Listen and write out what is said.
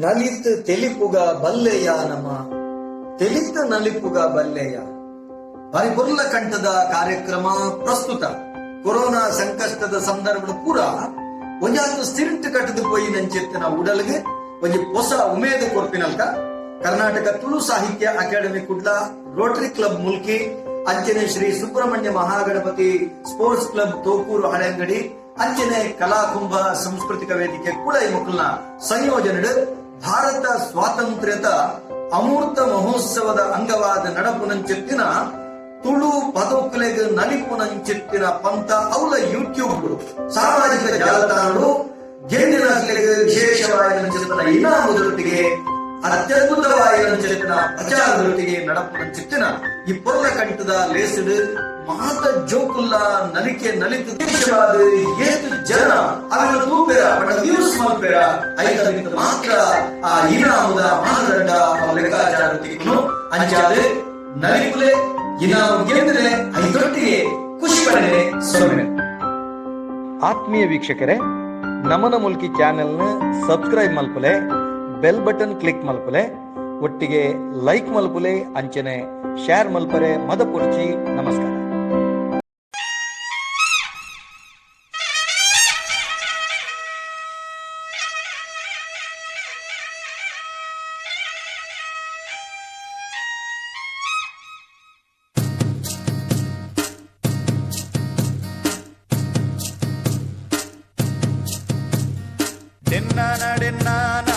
ನಲಿತ್ ತೆಲಿಪುಗ ಬಲ್ಲೆಯ ನಮ, ತೆಲಿತ್ ನಲಿಪುಗ ಬಲ್ಲೆಯ. ಬಾರಿ ಪೊರ್ಲ ಕಂಠದ ಕಾರ್ಯಕ್ರಮ ಪ್ರಸ್ತುತ ಕೊರೋನಾ ಸಂಕಷ್ಟದ ಸಂದರ್ಭದ ಪೂರ ಒಂಜಾತ್ ಸ್ಥಿರಂಟ್ ಕಟ್ಟದು ಪೋಯಿನಂಚಿತ್ತಿನ ಉಡಲ್ಗೆ ಒಂಜಿ ಹೊಸ ಉಮೇದ ಕೊರ್ಪಿನಲ್ಕ ಕರ್ನಾಟಕ ತುಳು ಸಾಹಿತ್ಯ academy Kudla, Rotary club Mulki, ಅಂಚನೆ ಶ್ರೀ ಸುಬ್ರಹ್ಮಣ್ಯ ಮಹಾಗಣಪತಿ ಸ್ಪೋರ್ಟ್ಸ್ ಕ್ಲಬ್ ತೋಕೂರು ಹಳೆಂಗಡಿ, ಅಂಚನೆ ಕಲಾಕುಂಭ ಸಾಂಸ್ಕೃತಿಕ ವೇದಿಕೆ ಕೂಡ ಈ ಮುಕ್ಕಲ್ನ ಸಂಯೋಜನೆ ಭಾರತ ಸ್ವಾತಂತ್ರ್ಯದ ಅಮೂರ್ತ ಮಹೋತ್ಸವದ ಅಂಗವಾದ ನಡಪುನಂಚಿತ್ತಿನ ತುಳು ಪದೊಕುಲೆಗ್ ನಲಿಪುನಂಚಿತ್ತಿನ ಪಂತ ಅವಲ ಯೂಟ್ಯೂಬ್, ಸಾಮಾಜಿಕ ಜಾಲತಾಣಗಳು ಗೆಂದಿನಕ್ಲೆಗ್ ವಿಶೇಷವಾಯಿನಂಚಿತ್ತಿನ ಇನಾಮುದೊಟ್ಟಿಗೆ, ಅತ್ಯದ್ಭುತವಾಯಿನಂಚಿತ್ತಿನ ಪ್ರಚಾರದೊಟ್ಟಿಗೆ ನಡಪುನಂಚಿತ್ತಿನ ಈ ಪೊರ್ಲ ಕಂಠದ ಲೇಸುಡು ಮಾತ ಜೋಕುಲ್ಲ ನಲಿಕೆ ನಲಿತು ವಿಶೇಷವಾದ ಏತ್ ಜನ ಅವೆಲ್ಲ ತೂಪೆರ ಪಂಡ ವ್ಯೂಸ್ ಮಲ್ಪೆರ, ಐತ ಮಾತ್ರ ಆ ಇನಾಮುದ ಮಾನದಂಡ ಅವ ಲೆಕ್ಕಾಚಾರ ತಿಕ್ಕುನು. ಅಂಚಾದ ನಲಿಪುಲೆ, ಇನಾಮು ಗೆಂದ್ರೆ, ಐತೊಟ್ಟಿಗೆ ಖುಷಿ ಪಡೆನೆ ಸೊನ್ನೆ. ಆತ್ಮೀಯ ವೀಕ್ಷಕರೇ, ನಮನ ಮುಲ್ಕಿ ಚಾನೆಲ್ನ ಸಬ್ಸ್ಕ್ರೈಬ್ ಮಲ್ಪುಲೆ, ಬೆಲ್ ಬಟನ್ ಕ್ಲಿಕ್ ಮಲ್ಪುಲೆ, ಒಟ್ಟಿಗೆ ಲೈಕ್ ಮಲ್ಪುಲೆ, ಅಂಚನೆ ಶೇರ್ ಮಲ್ಪರೆ ಮದಪುರ್ಚಿ. ನಮಸ್ಕಾರ. ಡೆನ್ನಾನ ಡೆನ್ನಾನ.